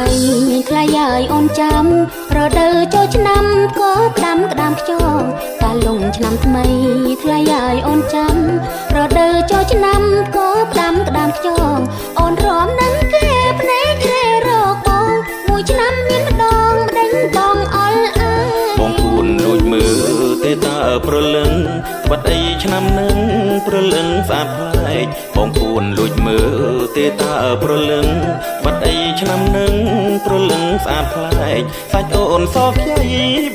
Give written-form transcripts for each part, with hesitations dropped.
ថ្មីថ្លៃហើយអូនចាំរដូវចូលឆ្នាំក៏ផ្ដាំក្តាមខ្យងកាលងឆ្នាំថ្មីថ្លៃហើយអូនចាំរដូវចូលឆ្នាំក៏ផ្ដាំក្តាមខ្យងអូនរំនឹងគេភ្នែករេរកបងមួយឆ្នាំមានម្ដងម្ដេញបងអល់អើយ បងគួនលួចមើលទេតើព្រលឹងបាត់អីឆ្នាំនឹងព្រលឹងស្អាតប្លែកបងគួនលួចមើលទេតើព្រលឹងបាត់អីឆ្នាំនឹងព្រលឹងស្អាតប្លែកសាច់អូនសខ្ចី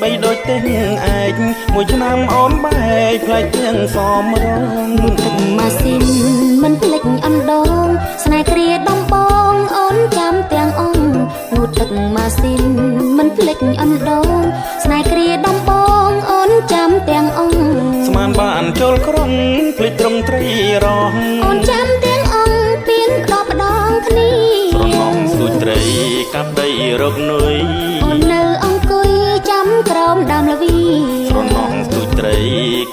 បីដូចទេឯកមួយឆ្នាំអូនបែកប្លែកទាំងសមរង ទឹកម៉ាស៊ីនមិនភ្លេចអណ្ដងស្នេហ៍គ្រាដំបងអូនចាំទាំងអង្គងូតទឹកម៉ាស៊ីនមិនភ្លេចអណ្ដងស្នេហ៍គ្រាដំបងអូនចាំទាំងអង្គ ស្មានបានចូលក្រុងភ្លេចត្រង់ត្រីរង អូនចាំទាំងអង្គពីងដបដងគ្នា ស្រណំស្ទូចត្រីកាប់ដីរកនុយ អូននៅអង្គុយចាំក្រោមដើមល្វី ស្រណំស្ទូចត្រី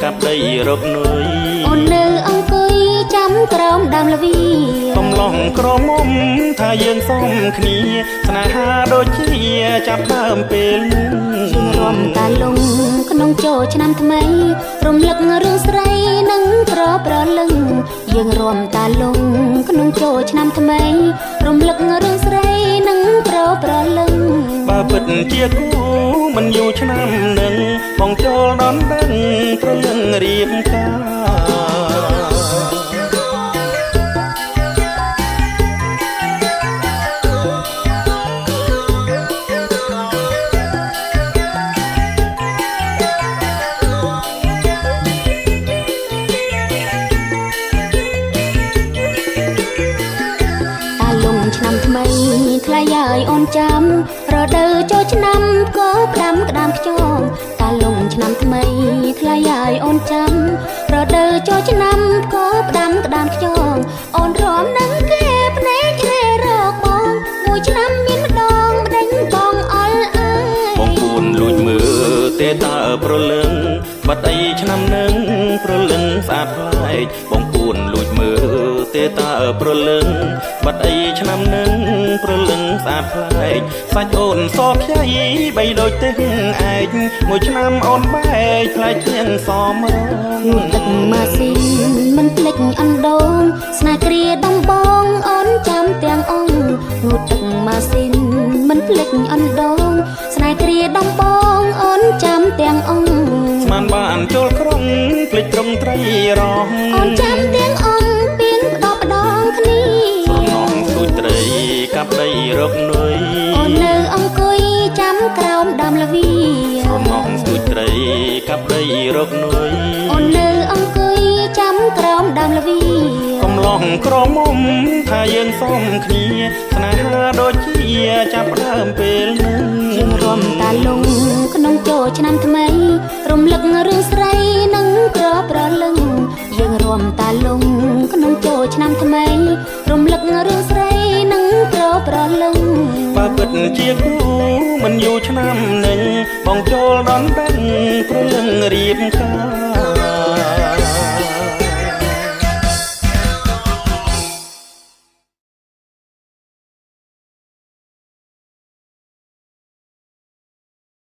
កាប់ដីរកនុយ អូននៅអង្គុយចាំក្រោមដើមល្វី កំឡងក្រមុំថាយើងសមគ្នាស្នេហាដូចជាចាប់ដើមពេលនេះ យើងរំតាលងក្នុងចូលឆ្នាំថ្មីរំលឹករឿងស្រីនិងប្រប្រលឹងយើងរំតាលងក្នុងចូលឆ្នាំថ្មីរំលឹករឿងស្រីនិងប្រប្រលឹង បើពិតជាគូមិនយូរឆ្នាំនឹងបងចូលដល់ដឹងព្រលឹងរៀបការ តាលងឆ្នាំថ្មីថ្លៃហើយអូនចាំរដូវចូលឆ្នាំក៏ផ្ដាំក្តាមខ្យងតាលងឆ្នាំថ្មីថ្លៃហើយអូនចាំរដូវចូលឆ្នាំក៏ផ្ដាំក្តាមខ្យងអូនរំនឹងគេភ្នែករេរកបងមួយឆ្នាំមានម្ដងម្ដេញបងអល់អើយ បងគួនលួចមើលទេតើព្រលឹងបាត់អីឆ្នាំនឹងព្រលឹងស្អាតប្លែកបងគួនលួចមើលទេតើព្រលឹងបាត់អីឆ្នាំនឹងព្រលឹងស្អាតប្លែកសាច់អូនសខ្ចីបីដូចទេឯកមួយឆ្នាំអូនបែកប្លែកជាងសមរង ងូតទឹកម៉ាស៊ីនមិនភ្លេចអណ្ដូងស្នេហ៍គ្រាដំបងអូនចាំទាំងអង្គងូតទឹកម៉ាស៊ីនមិនភ្លេចអណ្ដូងស្នេហ៍គ្រាដំបងអូនចាំទាំងអង្គ ស្មានបានចូលក្រុងភ្លេចត្រង់ត្រីរង អូនចាំទាំងអង្គពីងដបដងគ្នា ស្រណំស្ទូចត្រីកាប់ដីរកនុយ អូននៅអង្គុយចាំក្រោមដើមល្វី ស្រណំស្ទូចត្រីកាប់ដីរកនុយ អូននៅអង្គុយចាំក្រោមដើមល្វី កំឡងក្រមុំថាយើងសមគ្នាស្នេហាដូចជាចាប់ដើមពេលនេះ យើងរំតាលងក្នុងចូលឆ្នាំថ្មីរំលឹករឿងស្រីនិងក្រប្រលឹងយើងរំតាលងក្នុងចូលឆ្នាំថ្មីរំលឹករឿងស្រីនិងក្រប្រលឹង បើពិតជាគូមិនយូរឆ្នាំនឹងបងចូលដល់ដឹងព្រលឹងរៀបការ